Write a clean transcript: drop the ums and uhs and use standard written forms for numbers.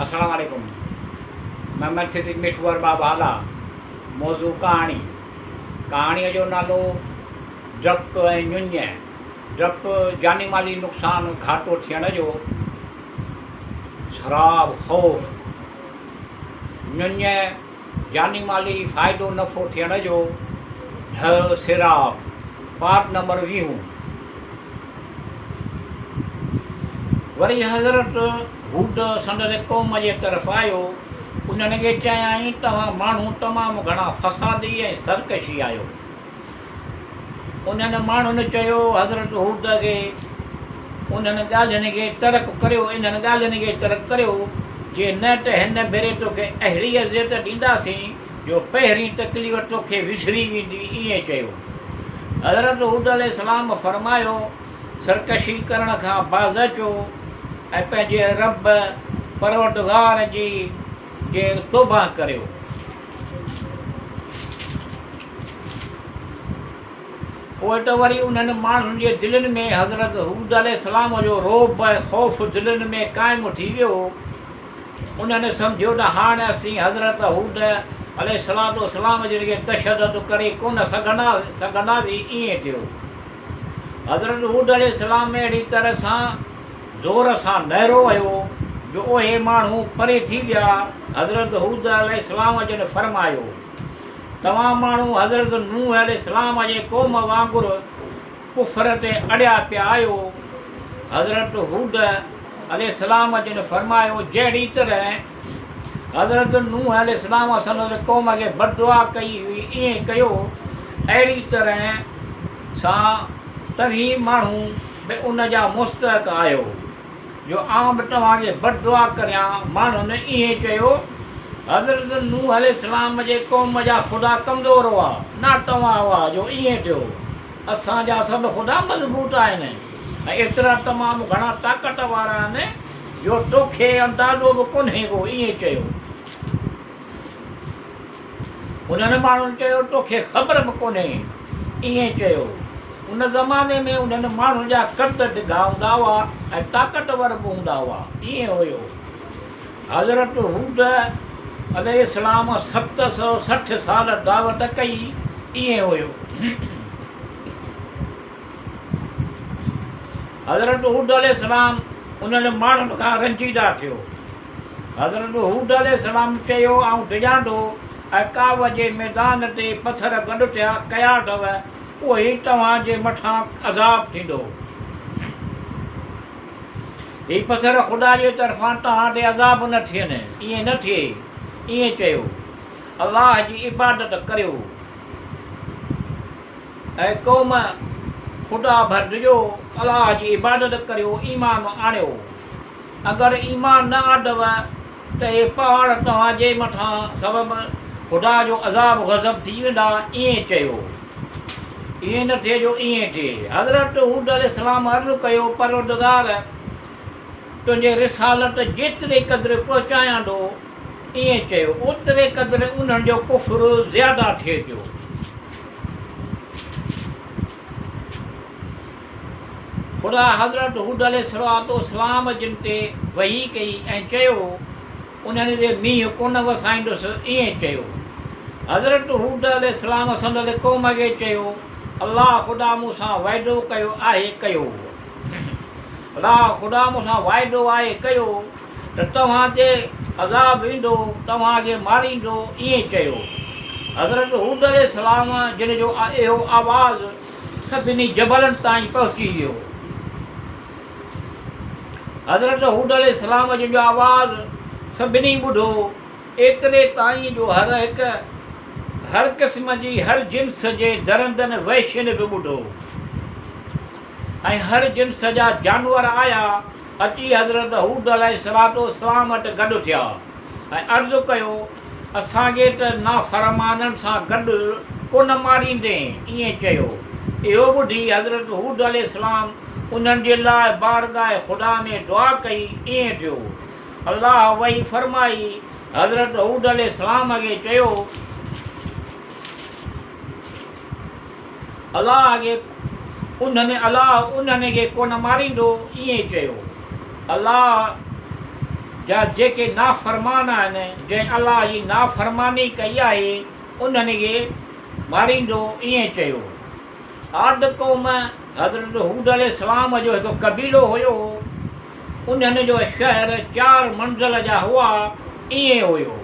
السلام عليڪم محمد صديق مٺو ارباب هالا موضوع ڪهاڻي ڪهاڻيء جو نالو ڊپ ۽ ڃڃ ڊپ جاني مالي نقصان گهاٽو ٿيڻ جو سراب خوف ڃڃ جاني مالي فائدو نفعو ٿيڻ جو ڍء سراب پارٽ نمبر ويهون. وري حضرت هود سندس قوم جي طرف آيو، انهن کي چيائين، توهان ماڻهو تمام گهڻا فسادي ۽ سرڪشي آهيو. انهن ماڻهن چيو حضرت هود کي، انهن ڳالهين کي ترڪ ڪريو، انهن ڳالهين کي ترڪ ڪريو، جي نه ته هن ڀيري توکي اهڙي اذيت ڏينداسين، جو پهرين تڪليف توکي وسري ويندي. ائين چيو. حضرت هود عليه السلام فرمايو، سرڪشي ڪرڻ کان باز اچو ۽ پنهنجي رب پروردگار جي جي توبه ڪريو. پوء ته وري انهن ماڻهن جي دلين ۾ حضرت هود عليه السلام جو رعب ۽ خوف دلين ۾ قائم ٿي ويو. انهن سمجهيو ته هاڻ اسين حضرت هود عليه الصلوة والسلام جن کي تشدد ڪري ڪونه سگهنداسين، ائين ٿيو. حضرت هود عليه السلام اهڙي طرح سان زور سان نعرو هنيو جو اهي ماڻهو پري ٿي ويا. حضرت هود عليه السلام جن فرمايو، توهان ماڻهو حضرت نوح عليه السلام جي قوم وانگر ڪفر تي اڙيا پيا آهيو. حضرت هود عليه السلام جن فرمايو، جهڙي طرح حضرت نوح عليه السلام سندس قوم کي بددعا ڪئي هئي ائين ڪيو، اهڙي طرح سان توهين ماڻهو به ان جا مستحق آهيو. جو آئون به توهان کي بد دعا ڪريان. ماڻهن ائين چيو، حضرت نوح عليه السلام جي قوم جا خدا ڪمزور هئا، ناتوان هئا جو ائين ٿيو. اسان جا سڀ خدا مضبوط آهن ۽ ايترا تمام گهڻا طاقت وارا آهن جو توکي اندازو به ڪونهي ڪو. ائين چيو. انهن ماڻهن چيو، توکي خبر به ڪونهي. ائين چيو. ان زماني ۾ انهن ماڻهن جا قد ڊگها هوندا هئا ۽ طاقتور به هوندا هئا. ائين هيو. حضرت هود عليه السلام 760 سال دعوت ڪئي. ائين هيو. حضرت هود عليه السلام انهن ماڻهن کان رنجيده ٿيو. حضرت هود عليه السلام چيو، آئون ڊڄان ٿو ۽ ڪعبه جي ميدان تي پٿر گڏ ٿيا ڪيا اٿو، اهي توهان جي مٿان عذاب ٿيندو. هي پٿر خدا جي طرفان توهان تي عذاب نه ٿين، ائين نه ٿئي. ائين چيو. الله جي عبادت ڪريو. اي قوم! خدا ڀر ڊڄو، الله جي عبادت ڪريو، ايمان آڻيو. اگر ايمان نه آندؤ ته اهي پهاڙ توهان جي مٿان سبب خدا جو عذاب غضب ٿي ويندا. ائين چيو. ائين نه ٿئي جو ائين ٿئي. حضرت هود عليه السلام عرض ڪيو، پروردگار! تنهنجي رسالت جيتري قدر پهچايان ٿو، ائين چيو، اوتري قدر انهن جو ڪفر زياده ٿئي پيو. خدا حضرت هود عليه الصلوة والسلام جن تي وحي ڪئي ۽ چيو، انهن تي مينهن ڪونه وسائيندس، ائين چيو. حضرت هود عليه السلام سندس قوم کي چيو، الله خدا مون سان وعدو ڪيو آهي ڪيو. الله خدا مون سان وعدو آهي ڪيو ته توهان تي عذاب ايندو، توهان کي ماريندو، ائين چيو. حضرت هود عليه السلام جن جو اهو آواز سڀني جبلن تائين پهچي ويو. حضرت هود عليه السلام جن جو آواز سڀني ٻڌو، ايتري تائين جو هر هڪ هر قسم جي هر جنس جي درندن وحشين به ٻڌو ۽ هر جنس جا جانور آيا اچي حضرت هود عليه الصلوة والسلام وٽ گڏ ٿيا ۽ عرض ڪيو، اسان کي ته نافرمانن سان گڏ ڪونه ماريندين؟ ائين چيو. اهو ٻڌي حضرت هود عليه السلام انهن جي لاء بارگاهه خدا ۾ دعا ڪئي، ائين ٿيو. الله وحي فرمائي حضرت هود عليه السلام کي چيو، الله کي انهن الله انهن کي ڪونه ماريندو، ائين چيو. الله. جا جيڪي نافرمان آهن، جنهن الله جي نافرماني ڪئي آهي، انهن کي ماريندو، ائين چيو. عاد قوم حضرت هود عليه السلام جو هڪ قبيلو هيو، انهن جو شهر چار منزل جا هئا، ائين هيو.